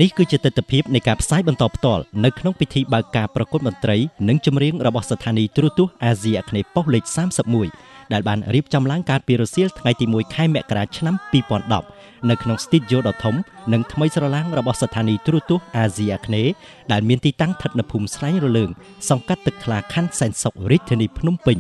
នេះគឺជាទិដ្ឋភាពនៃការផ្សាយបន្តផ្ទាល់នៅក្នុងពិធីបើកការប្រគំតន្ត្រីនិងចម្រៀងរបស់ស្ថានីយទូរទស្សន៍អាស៊ីអាគ្នេយ៍ប៉ុស្តិ៍លេខ31ដែលបានរៀបចំឡើងកាលពីរសៀលថ្ងៃទី1ខែមករាឆ្នាំ2010នៅក្នុងស្ទីឌីយ៉ូដ៏ធំនិងថ្មីស្រឡាងរបស់ស្ថានីយទូរទស្សន៍អាស៊ីអាគ្នេយ៍ដែលមានទីតាំងស្ថិតនៅភូមិស្លែងរលើងសង្កាត់ទឹកថ្លាខណ្ឌសែនសុខរាជធានីភ្នំពេញ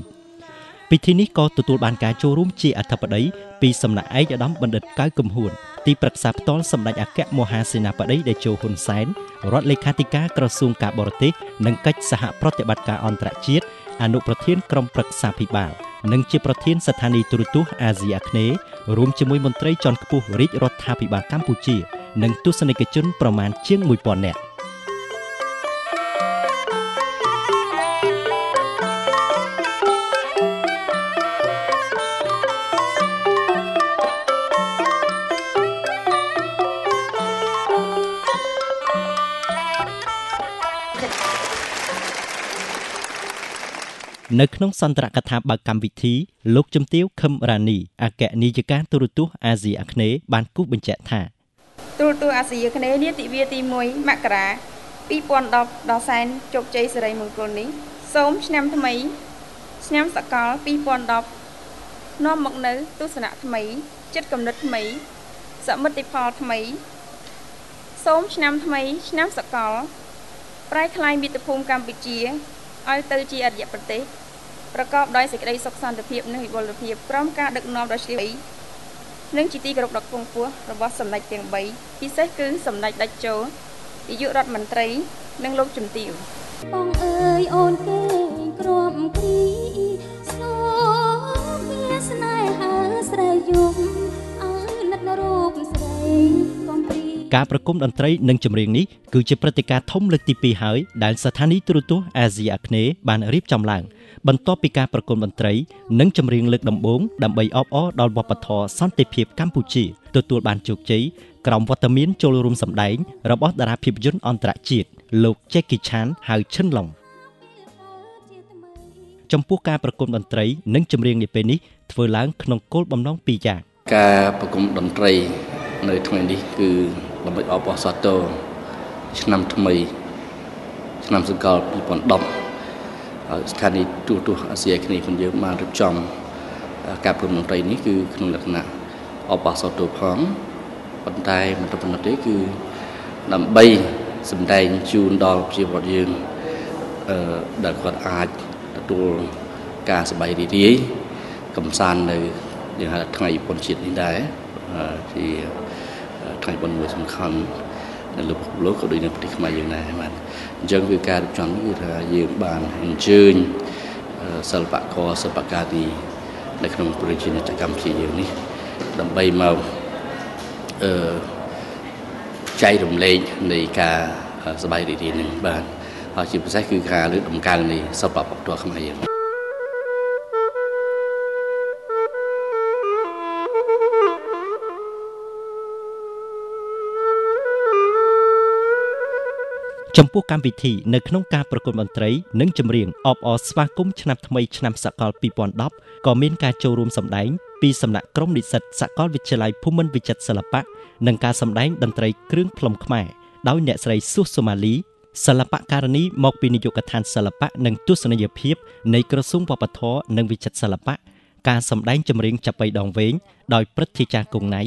ពិធីនេះក៏ទទួលបានការចូលរួមជាអធិបតីពីសំណាក់ឯកឧត្តមបណ្ឌិតកៅគឹមហួនទីប្រឹក្សាផ្ទាល់សម្ដេចអគ្គមហាសេនាបតីតេជោហ៊ុនសែនរដ្ឋលេខាធិការក្រសួងការបរទេសនិងកិច្ចសហប្រតិបត្តិការអន្តរជាតិអនុប្រធានក្រុមប្រឹក្សាភិបាលនិងជាប្រធានស្ថានីយទូរទស្សន៍អាស៊ីអាគ្នេយ៍រួមជាមួយមន្ត្រីជាន់ខ្ពស់រាជរដ្ឋាភិបាលកម្ពុជានិងទស្សនិកជនប្រមាណជាង1000នាក់នៅក្នុងសន្ទរកថាបើកកម្មវិធីលោកជំទាវខឹមរ៉ានីអគ្គនាយិកាទូរទស្សន៍អាស៊ីអាគ្នេយ៍បានគូសបញ្ជាក់ថាទូរទស្សន៍អាស៊ីអាគ្នេយ៍នាទិវាទី1មករា2010ដល់សែនជោគជ័យសិរីមង្គលនេះសូមឆ្នាំថ្មីឆ្នាំសកល2010នាំមកនូវទស្សនៈថ្មីចិត្តគំនិតថ្មីសមិទ្ធផលថ្មីសូមឆ្នាំថ្មីឆ្នាំសកលប្រែក្លាយមាតុភូមិកម្ពុជាឲ្យទៅជាអរិយប្រទេសប្រកបដោយសេចក្តីសុខសន្តិភាពនិងវិបុលភាពក្រោមការដឹកនាំដ៏ឈ្លាននិងជាទីគោរពដ៏ខ្ពង់ខ្ពស់របស់សម្ដេចទាំង3ពិសេសគឺសម្ដេចតេជោនាយករដ្ឋមន្ត្រីនិងលោកជំទាវបងអើយអូនគេក្រំគ្រីសូមវាស្នេហាស្រីយំអើនិតរូបស្រីកំព្រីការប្រគំតន្ត្រីនិងចម្រៀងនេះគឺជាព្រឹត្តិការណ៍ធំលើកទី2ហើយដែលស្ថានីយទូរទស្សន៍អាស៊ីអាគ្នេយ៍បានរៀបចំឡើងបន្ទាប់ពីការប្រគំតន្ត្រីនិងចម្រៀងលើកដំបូងដើម្បីអបអរដល់វប្បធម៌សន្តិភាពកម្ពុជាទទួលបានជោគជ័យក្រោមវត្តមានចូលរួមសម្ដែងរបស់តារាភាពយន្តអន្តរជាតិលោក Jackie Chan ហៅឈិនឡុងចំពោះការប្រគំតន្ត្រីនិងចម្រៀងនាពេលនេះធ្វើឡើងក្នុងគោលបំណងពីរយ៉ាងការប្រគំតន្ត្រីនៅថ្ងៃនេះគឺដើម្បីអបអរសាទរឆ្នាំថ្មីឆ្នាំសកល2010ហើយស្ថានីយទូរទស្សន៍អាស៊ីអាគ្នេយ៍របស់យើងបានរៀបចំការប្រគំតន្ត្រីនេះគឺក្នុងលក្ខណៈអបអរសាទរផងប៉ុន្តែមិនត្រឹមប៉ុណ្ណោះទេគឺដើម្បីសម្ដែងជូនដល់ប្រជាពលរដ្ឋយើងដែលគាត់អាចទទួលការសប្បាយរីករាយកម្សាន្តនៅយើងហៅថ្ងៃបុណ្យជាតិនេះដែរជាថ្ងៃបុណ្យមួយសំខាន់នៅលើពិភពលោកក៏ដូចនៅប្រទេសខ្មែរយើងដែរបាទអញ្ចឹងគឺការរៀបចំនេះគឺថាយើងបានអញ្ជើញសិល្បករសិល្បការីនៅក្នុងប្រជាណាចក្រកម្ពុជាយើងនេះដើម្បីមកចែករំលែកនៃការសប្បាយរីករាយនឹងបាទហើយជាពិសេសគឺការលើកតម្កើងនៃសិល្បៈវប្បធម៌ខ្មែរយើងចំពោះកម្មវិធីនៅក្នុងការប្រគំតន្ត្រីនិងចម្រៀងអបអរស្វាគមន៍ឆ្នាំថ្មីឆ្នាំសកល2010ក៏មានការចូលរួមសម្ដែងពីសំណាក់ក្រុមនិស្សិតសាកលវិទ្យាល័យភូមិន្ទវិចិត្រសិល្បៈនិងការសម្ដែងតន្ត្រីគ្រឿងផ្លុំខ្មែរដោយអ្នកស្រីសុសសូម៉ាលីសិល្បការិនីមកពីនាយកដ្ឋានសិល្បៈនិងទស្សនីយភាពនៃក្រសួងវប្បធម៌និងវិចិត្រសិល្បៈការសម្ដែងចម្រៀងចាប៉ីដងវែងដោយព្រឹទ្ធាចារ្យគង់ណៃ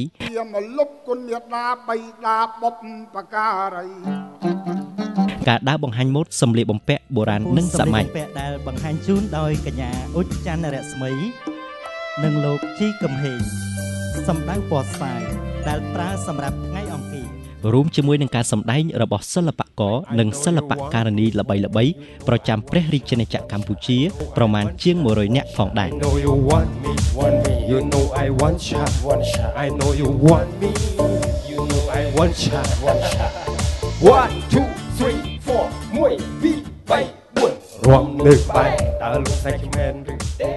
មកលុបគុណមេដាបៃតាបុព្វការីការដើរបង្ហាញម៉ូដសម្លៀកបំពាក់បុរាណនិងសម័យសម្លៀកបំពាក់ដែលបង្ហាញជូនដោយកញ្ញាអ៊ុចច័ន្ទរស្មីនិងលោកជីកំហេងសម្ដៅពណ៌ស្វាយដែលប្រើសម្រាប់ថ្ងៃអង្គាររួមជាមួយនឹងការសម្ដែងរបស់សិល្បករនិងសិល្បការិនីល្បីៗប្រចាំព្រះរាជាណាចក្រកម្ពុជាប្រមាណជាង100នាក់ផងដែរ រំលើកបែកតើលោកស្រីខ្ញុំមែនឬទេ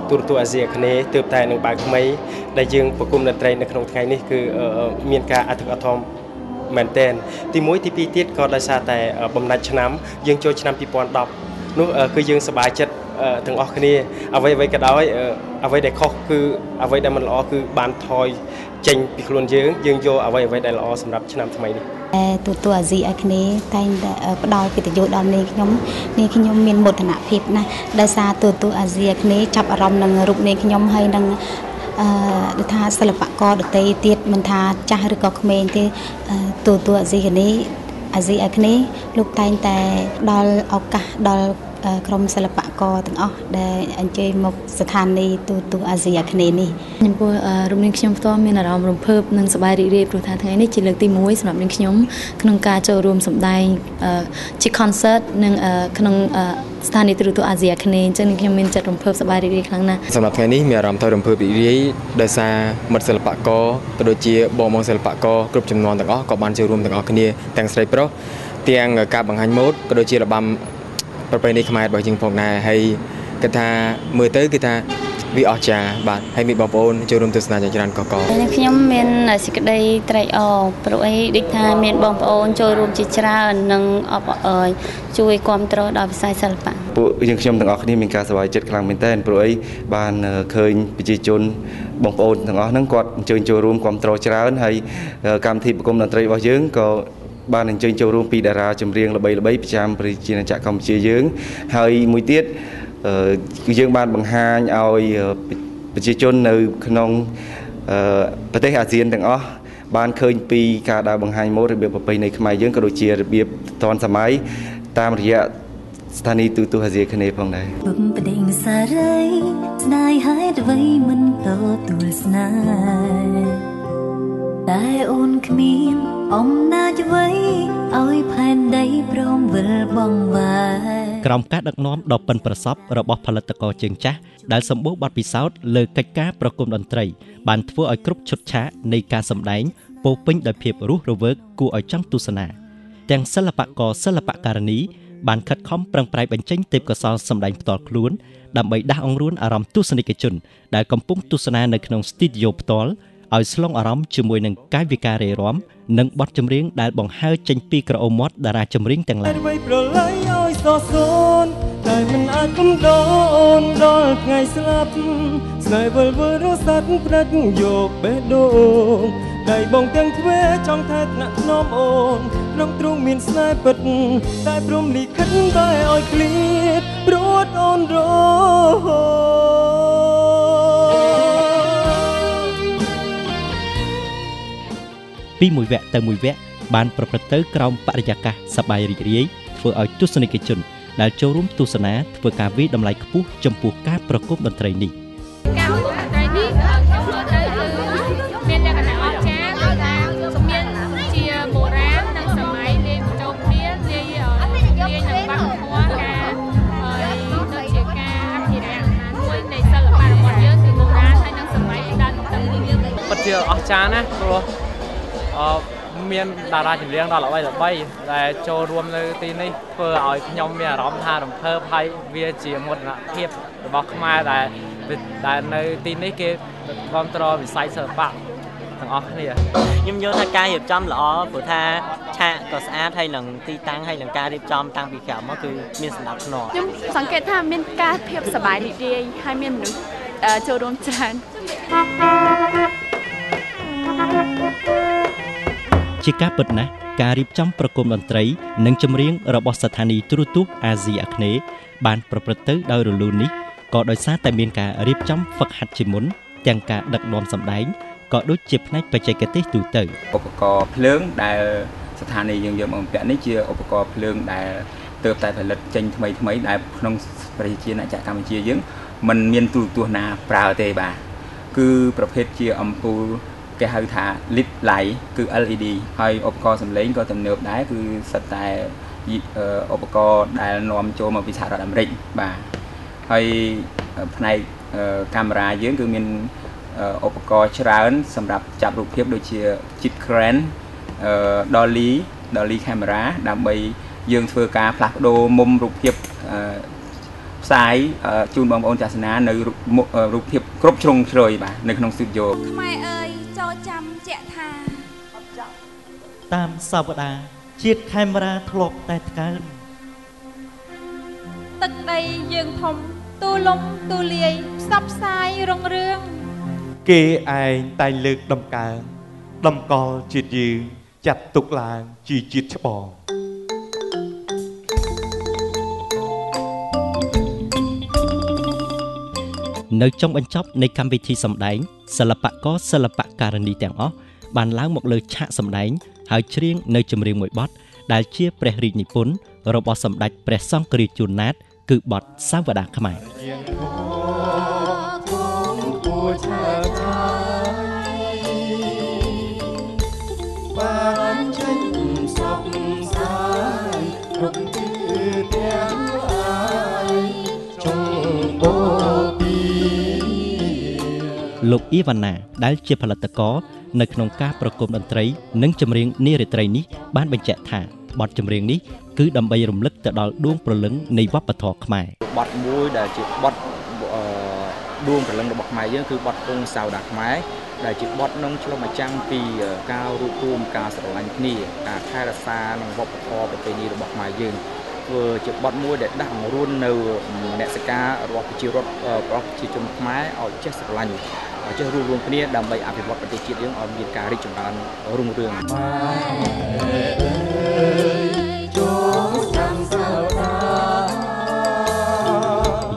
ទូរទស្សន៍អាស៊ីអាគ្នេយ៍ទើបតែនឹងបើកថ្មីដែលយើងប្រគំតន្ត្រីនៅក្នុងថ្ងៃនេះគឺមានការអធិកអធមមែនទែនទី1ទី2ទៀតក៏ដោយសារតែបំណាច់ឆ្នាំយើងចូលឆ្នាំ2010នោះគឺយើងសប្បាយចិត្ត ទាំងអស់គ្នាអ្វីៗក៏ដោយអ្វីដែលខុសគឺអ្វីដែលមិនល្អគឺបានថយចេញពីខ្លួនយើងយើងយកអ្វីៗដែលល្អសម្រាប់ឆ្នាំថ្មីនេះ ទូទស្សន៍អាស៊ីអាគ្នេយ៍តែងតែផ្ដល់កិត្តិយសដល់នាងខ្ញុំនាងខ្ញុំមានមោទនភាពណាស់ដោយសារទូទស្សន៍អាស៊ីអាគ្នេយ៍ចាប់អារម្មណ៍នឹងរូបនាងខ្ញុំហើយនឹងដូចថាសិល្បករដទៃទៀតមិនថាចាស់ឬក៏ក្មេងទេទូទស្សន៍អាស៊ីអាគ្នេយ៍លោកតែងតែផ្ដល់ឱកាសដល់ក្រុមសិល្បករទាំងអស់ដែលអញ្ជើញមកស្ថានីយ៍ទូទស្សន៍អាស៊ីអាគ្នេយ៍នេះ ចំពោះរូបនាងខ្ញុំផ្ទាល់មានអារម្មណ៍រំភើបនិងសប្បាយរីករាយព្រោះថាថ្ងៃនេះជាលើកទី1សម្រាប់នាងខ្ញុំក្នុងការចូលរួមសម្ដែងជា concert និងក្នុងស្ថានីយ៍ទូរទស្សន៍អាស៊ីអាគ្នេយ៍អញ្ចឹងនាងខ្ញុំមានចិត្តរំភើបសប្បាយរីករាយខ្លាំងណាស់ សម្រាប់ថ្ងៃនេះមានអារម្មណ៍ថារំភើបរីករាយដោយសារមិត្តសិល្បករក៏ដូចជាបងៗសិល្បករគ្រប់ចំនួនទាំងអស់ក៏បានចូលរួមទាំងអស់គ្នាទាំងស្រីប្រុសទាំងការបង្ហាញម៉ូដក៏ដូចជារបាំប្រពៃណីខ្មែររបស់យើងផងដែរហើយគិតថាមើលទៅគឺថាវាអស្ចារ្យបាទហើយមានបងប្អូនចូលរួមទស្សនាយ៉ាងច្រើនកក ខ្ញុំមានសេចក្តីត្រេកអរព្រោះអីដូចថាមានបងប្អូនចូលរួមជាច្រើននិងអបអរជួយគាំទ្រដល់វិស័យសិល្បៈ ពួកយើងខ្ញុំទាំងអស់គ្នាមានការសប្បាយចិត្តខ្លាំងមែនទែនព្រោះអីបានឃើញប្រជាជនបងប្អូនទាំងអស់ហ្នឹងគាត់អញ្ជើញចូលរួមគាំទ្រច្រើនហើយកម្មវិធីប្រគំតន្ត្រីរបស់យើងក៏បានអញ្ជើញចូលរួមពីតារាចម្រៀងល្បីៗប្រចាំប្រជាណាចក្រកម្ពុជាយើងហើយមួយទៀតគឺយើងបានបង្ហាញឲ្យប្រជាជននៅក្នុងប្រទេសអាស៊ានទាំងអស់បានឃើញពីការដើរបង្ហាញម៉ូដរបៀបប្រពៃណីខ្មែរយើងក៏ដូចជារបៀបទាន់សម័យតាមរយៈស្ថានីយ៍ទូរទស្សន៍អាស៊ីអាគ្នេយ៍ផងដែរ ប្តេងសារីស្ដាយហេតុអ្វីមិនទទួលស្នេហ៍តែអូនគ្មានអំណាចអ្វីឲ្យផែនដីព្រមវិលបងវ៉ែ ក្រោមការដឹកនាំដ៏ប៉ិនប្រសប់របស់ផលិតករជើងចាស់ដែលសម្បូរបទពិសោធន៍លើកិច្ចការប្រគំតន្ត្រីបានធ្វើឲ្យគ្រប់ឈុតឆាកនៃការសម្ដែងពោពេញដោយភាពរស់រវើកគួរឲ្យចង់ទស្សនាទាំងសិល្បករសិល្បការិនីបានខិតខំប្រឹងប្រែងបញ្ចេញទេពកោសល្យសម្ដែងផ្ទាល់ខ្លួនដើម្បីដាស់អង្រួនអារម្មណ៍ទស្សនិកជនដែលកំពុងទស្សនានៅក្នុងស្ទីឌីយ៉ូផ្ទាល់ឲ្យស្លងអារម្មណ៍ជាមួយនឹងកាយវិការរេរំនិងបទចម្រៀងដែលបង្ហើរចេញពីក្រអូមមាត់តារាចម្រៀងទាំងឡាយ ប្រឡ័យឲ្យសរសូនតែមិនអាចកំដរដល់ថ្ងៃស្លាប់ស្នេហ៍វិលវិលរសាត់ផ្ដាច់យកបេះដូងដៃបងទាំងទ្វេចង់ថែថ្នាក់ថ្នមអូនក្នុងទ្រូងមានស្នេហ៍ពិតតែព្រមលិខិតតែឲ្យឃ្លាតព្រួតអូនរហូត ពីមួយវគ្គទៅមួយវគ្គបានប្រព្រឹត្តទៅក្រោមបរិយាកាសសប្បាយរីករាយធ្វើឲ្យទស្សនិកជនដែលចូលរួមទស្សនាធ្វើការវាយតម្លៃខ្ពស់ចំពោះការប្រគំតន្ត្រីនេះ ការប្រគំតន្ត្រីនេះខ្ញុំមើលទៅគឺមានលក្ខណៈអស្ចារ្យដោយថាមានជាបុរាណនិងសម័យលាយបញ្ចូលគ្នាលាយនឹងវប្បធម៌ការដូចជាការអភិរក្សមួយនៃសិល្បៈរបស់យើងគឺបុរាណហើយនិងសម័យដល់ទៅ ពិតជាអស្ចារ្យណាស់ព្រោះមានតារាចម្រៀងដ៏ល្បីៗដែលចូលរួមនៅទីនេះធ្វើឲ្យខ្ញុំមានអារម្មណ៍ថារំភើបហើយវាជាមោទនភាពរបស់ខ្មែរដែលនៅទីនេះគេគ្រប់គ្រងវិស័យសិល្បៈទាំងអស់គ្នា ខ្ញុំយល់ថាការរៀបចំល្អព្រោះថាឆាកក៏ស្អាតហើយនឹងទីតាំងហើយនឹងការរៀបចំតាំងពីក្រៅមកគឺមានសណ្ដាប់ធ្នាប់ ខ្ញុំសង្កេតថាមានការភាពសប្បាយរីករាយហើយមានមនុស្សចូលរួមច្រើន ជាការពិតណាស់ការរៀបចំប្រគំតន្ត្រីនិងចម្រៀងរបស់ស្ថានីយ៍ទូរទស្សន៍អាស៊ីអាគ្នេយ៍បានប្រព្រឹត្តទៅដោយរលូននេះក៏ដោយសារតែមានការរៀបចំហ្វឹកហាត់ជាមុនទាំងការដឹកនាំសម្ដែងក៏ដូចជាផ្នែកបច្ចេកទេសទូទៅ ឧបករណ៍ភ្លើងដែលស្ថានីយ៍យើងយកមកបំពាក់នេះជាឧបករណ៍ភ្លើងដែលទើបតែផលិតចេញថ្មីថ្មីដែលក្នុងប្រជាណាចក្រកម្ពុជាយើងមិនមានទូរទស្សន៍ណាប្រើទេបាទគឺប្រភេទជាអំពូលគេហៅថា LED light គឺ LED ហើយឧបករណ៍សំឡេងក៏ទំនើបដែរគឺសិតតែឧបករណ៍ដែលនាំចូលមកពីសហរដ្ឋអាមេរិកបាទហើយផ្នែកកាមេរ៉ាយើងគឺមានឧបករណ៍ច្រើនសម្រាប់ចាប់រូបភាពដូចជា Jeep Crane Dolly camera ដើម្បីយើងធ្វើការផ្លាស់ប្ដូរមុំរូបភាពផ្សាយជូនបងប្អូនទស្សនានៅរូបភាពគ្រប់ជ្រុងជ្រោយបាទនៅក្នុងស្ទូឌីយោ ខ្មែរអើយចូលចាំជាក់ថា តាមសាវតាជាតិខេមរាធ្លាប់តែថ្កើង ទឹកដីយើងធំ ទូលំទូលាយផ្សព្វផ្សាយរុងរឿងគេឯងតែលើកដំកើងតម្កល់ជាតិយើងចាត់ទុកឡើងជាជាតិច្បងនៅចុងបញ្ចប់នៃកម្មវិធីសម្ដែងសិល្បករសិល្បការិនីទាំងអស់បានឡើងមកលើឆាកសម្ដែងហើយច្រៀងនៅចម្រៀងមួយបទដែលជាព្រះរាជនិពន្ធរបស់សម្ដេចព្រះសង្ឃរាជជួនណាតគឺបទសាវតាខ្មែរលោកអ៊ីវ៉ាណាដែលជាផលិតករនៅក្នុងការប្រគំតន្ត្រីនិងចម្រៀងនារាត្រីនេះបានបញ្ជាក់ថាបទចម្រៀងនេះគឺដើម្បីរំលឹកទៅដល់ដួងព្រលឹងនៃវប្បធម៌ខ្មែរបទមួយដែលជាបទដួងព្រលឹងរបស់ខ្មែរយើងគឺបទពងសាវតាខ្មែរដែលជាបទនឹងឆ្លុះបញ្ចាំងពីការរួបរួមការស្រឡាញ់គ្នាការថែរក្សានិងវប្បធម៌ប្រពៃណីរបស់ខ្មែរយើងធ្វើជាបទមួយដែលដាស់អង្រួននៅមនសិការរបស់ប្រជារដ្ឋរបស់ប្រជាជនខ្មែរឲ្យចេះស្រឡាញ់ចេះរួបរួមគ្នាដើម្បីអភិវឌ្ឍប្រទេសជាតិយើងឲ្យមានការរីកចម្រើនរុងរឿង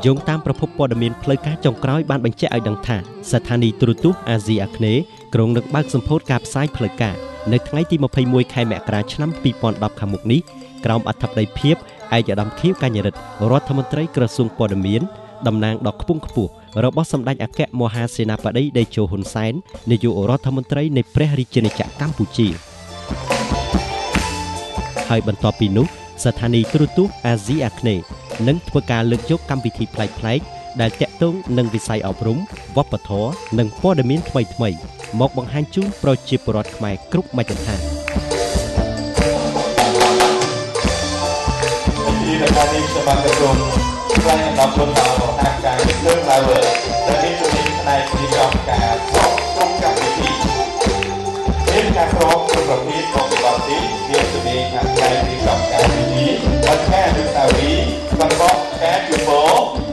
យោងតាមប្រភពព័ត៌មានផ្លូវការចុងក្រោយបានបញ្ជាក់ឲ្យដឹងថាស្ថានីយ៍ទូរទស្សន៍អាស៊ីអាគ្នេយ៍គ្រោងនឹងបើកសម្ពោធការផ្សាយផ្លូវការនៅថ្ងៃទី21ខែមករាឆ្នាំ2010ខាងមុខនេះក្រោមអធិបតីភាពឯកឧត្តមខៀវកញ្ញរិទ្ធរដ្ឋមន្ត្រីក្រសួងព័ត៌មានតំណាងដ៏ខ្ពង់ខ្ពស់របស់សម្ដេចអគ្គមហាសេនាបតីតេជោហ៊ុនសែននាយករដ្ឋមន្ត្រីនៃព្រះរាជាណាចក្រកម្ពុជាហើយបន្ទាប់ពីនោះស្ថានីយ៍ទូរទស្សន៍អាស៊ីអាគ្នេយ៍នឹងធ្វើការលើកយកកម្មវិធីប្លែកៗដែលទាក់ទងនឹងវិស័យអប់រំវប្បធម៌និងព័ត៌មានថ្មីៗមកបង្ហាញជូនប្រជាពលរដ្ឋខ្មែរគ្រប់មជ្ឈដ្ឋានទីដល់នេះខ្ញុំបាទសូមថ្លែងអំណរគុណដល់ហាងការលើកឡើងដែលមានជំនាញផ្នែករៀបចំការសបគ្រប់កម្មវិធីមានការស្របគ្រប់ប្រភេទរបស់កម្មវិធីមានជំនាញខាងផ្នែករៀបចំការពិធីបញ្ហាអនុស្សាវរីយ៍បង្កប់ការជួប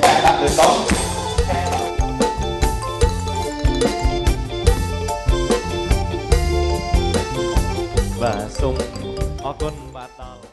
ការដាក់លើតុបាទសូមអរគុណបាទដល់